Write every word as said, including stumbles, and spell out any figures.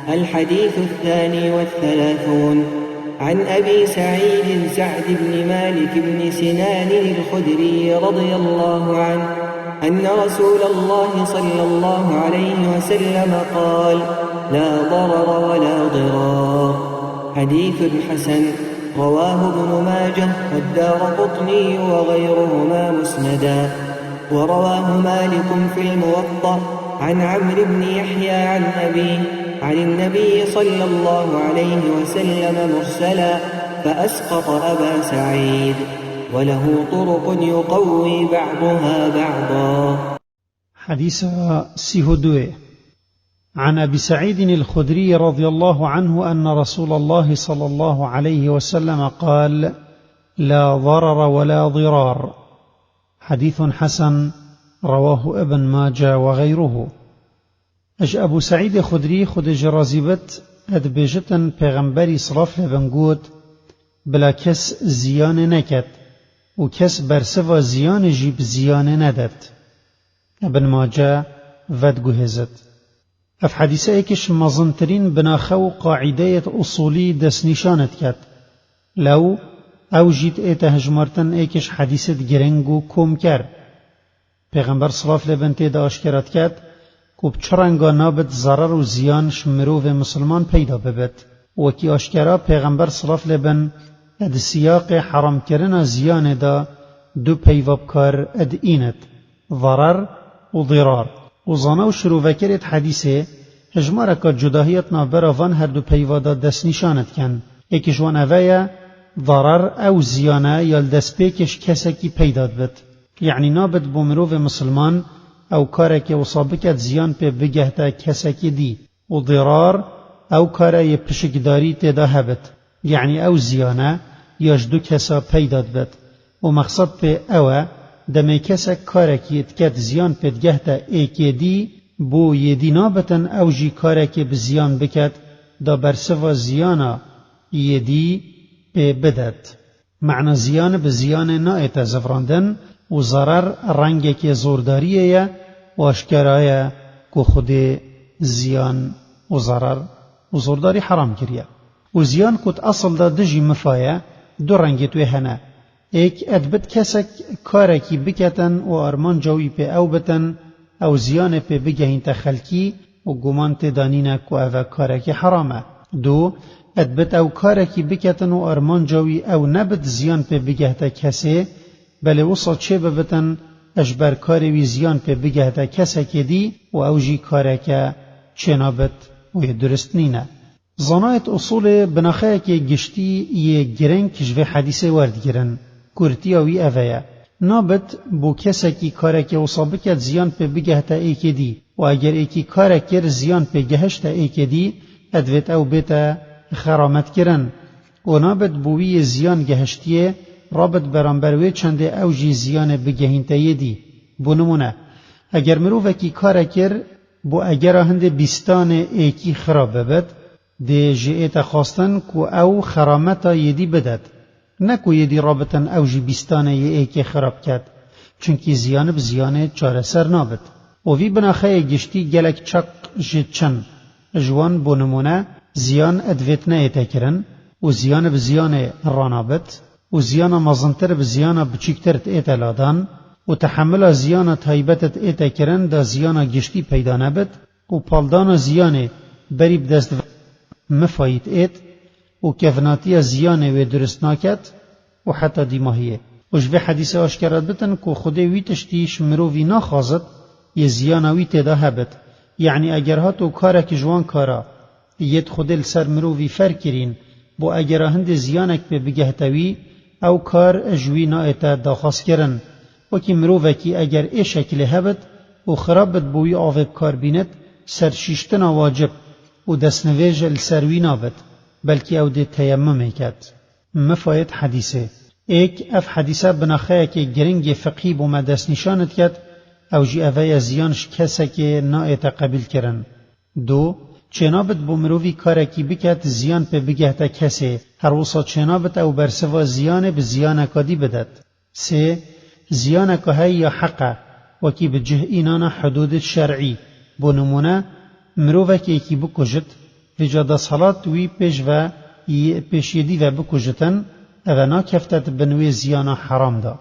الحديث الثاني والثلاثون. عن أبي سعيد سعد بن مالك بن سنان الخدري رضي الله عنه أن رسول الله صلى الله عليه وسلم قال: لا ضرر ولا ضرار. حديث حسن، رواه ابن ماجه والدارقطني وغيرهما مسندا، ورواه مالك في الموطأ عن عمرو بن يحيى عن أبيه عن النبي صلى الله عليه وسلم مرسلا فأسقط أبا سعيد، وله طرق يقوي بعضها بعضا. حديث سيهدوي. عن أبي سعيد الخدري رضي الله عنه أن رسول الله صلى الله عليه وسلم قال: لا ضرر ولا ضرار. حديث حسن، رواه ابن ماجه وغيره. Ji Ebû Seîdê Xudrî, Xwedê ji razî bit, e dibêjitin, Pêxemberî silav lê bin got: Bila kes ziyanê neket û kes bersiva ziyanê jî bi ziyanê nedet. Ibn Mace vediguhêzit. Ev hedîse êkiş mezintirîn binaxe û qaîdeyêt usulî destnîşan diket. Lew ew jî ête hejmartin êkiş hedîsêt giring û komker. Pêxember silav lê bin tê de aşkera diket ku bi çi renga nabit zerer û ziyan ji mirovê misilman peyda bibit. Wekî aşkera Pêxember silav lê bin di siyaqê heramkirina ziyanê de du peyva bi kar diînit, zerer û dirar. Û zana û şirovekerêt hedîsê hejmareka cudahiyet navbera van her du peyva de destnîşan dikin. Êkiş wan eve ye, zerer ew ziyane ya li destpêkê ji kesekî peyda dibit. Yanî nabit bo mirovê misilman ew karekê wisa biket ziyan pê bigehte kesekê dî. Û dirar ew kare yê pişikdarî tê de hebit. Yanî ew ziyane ya ji du kesa peyda dibit. Û mexsed pê ew e, demê kesek karekî diket ziyan pê digehte êkê dî, bo yê dî nabitin ew jî karekê bi ziyan biket, da bersiva ziyana yê dî pê bidet. Mana ziyan bi ziyanê naête zivrandin û zerer rengekê zordariyê ye û aşkera ye ku Xwedê ziyan û zerer û zordarî heram kiriye. Û ziyan ku di esil de dijî mifa ye, du rengêt wê hene. Êk, e dibit kesek karekî biketin û armanca wî pê ew bitin, ew ziyanê pê bigehînte xelkî û guman tê de nîne ku ev e karekî heram e. Du, e dibit ew karekî biketin û armanca wî ew nebit ziyan pê bigehte kesê, belê wisa çê bibitin, ji ber karê wî ziyan pê bigehte kesekê dî û ew jî kareke çênabit û yê durist nîne. Zanayêt usulê binaxeyekê giştî yê giring ji vê hedîsê werdigirin. Kurtiya wî ev e ye. Nabit bo kesekî karekê wisa biket ziyan pê bigehte êkê dî û eger êkî karek kir ziyan pê gehişte êkê dî, e divêt ew bête xerametkirin. Û nabit bo wî yê ziyan gehiştiyê, rabit beramber wê çendê ew jî ziyanê bigehînte yê dî. Bo nimûne, eger mirovekî karek kir, bo egera hindê bîstanê êkî xirab bibit, dê ji ê te xwestin ku ew xerameta yêdî bidet, ne ku yêdî rabitin ew jî bîstanê yê êkê xirab ket, çunkî ziyan bi ziyanê çareser nabit. Û vî binaxeyê giştî gelek çeq jê çin. Ji wan bo nimûne, ziyan divêt neête kirin û ziyan bi ziyanê ranabit, û ziyana mezintir bi ziyana biçûktir diête ladan û tehemila ziyana taybet diête kirin da ziyana giştî peyda nebit û paldana ziyanê berî bi dest ve mifayî diêt û kevnatiya ziyanê wê durist naket û heta dîmahiyê. Û ji vê hedîsê aşkera dibitin ku Xwedê wî tiştî ji mirovî naxwazit yê ziyana wî tê de hebit. Yanî eger hato karek ji wan kara yêt Xwedê li ser mirovî ferkirîn, bo egera hindê ziyanek pê bigehte wî, ew kar ji wî naête daxwazkirin. Wekî mirovekî eger ê şekilê hebit û xirab bit bo wî avê bi kar bînit, serşîştina wacib û destnivêj li ser wî nabit, belkî ew dê teyemmumê ket. Mifayêt hedîsê. Êk, ev hedîse binaxeyekê giringê fiqhî bo me destnîşan diket, ew jî eve ye ziyan ji kesekê naête qebîlkirin. Du, çênabit bo mirovî karekî biket ziyan pê bigehte kesê, her wisa çênabit ew bersiva ziyanê bi ziyaneka dî bidet. Sê, ziyaneka heye ya heq e, wekî bi cih înana hudûdê şer'î, bo nimûne, mirovek êkî bikujit, Vêca desthilat wî pêş ve yî pêşiyê dî ve bikujitin, eve nakeftet bin wê ziyana heram de.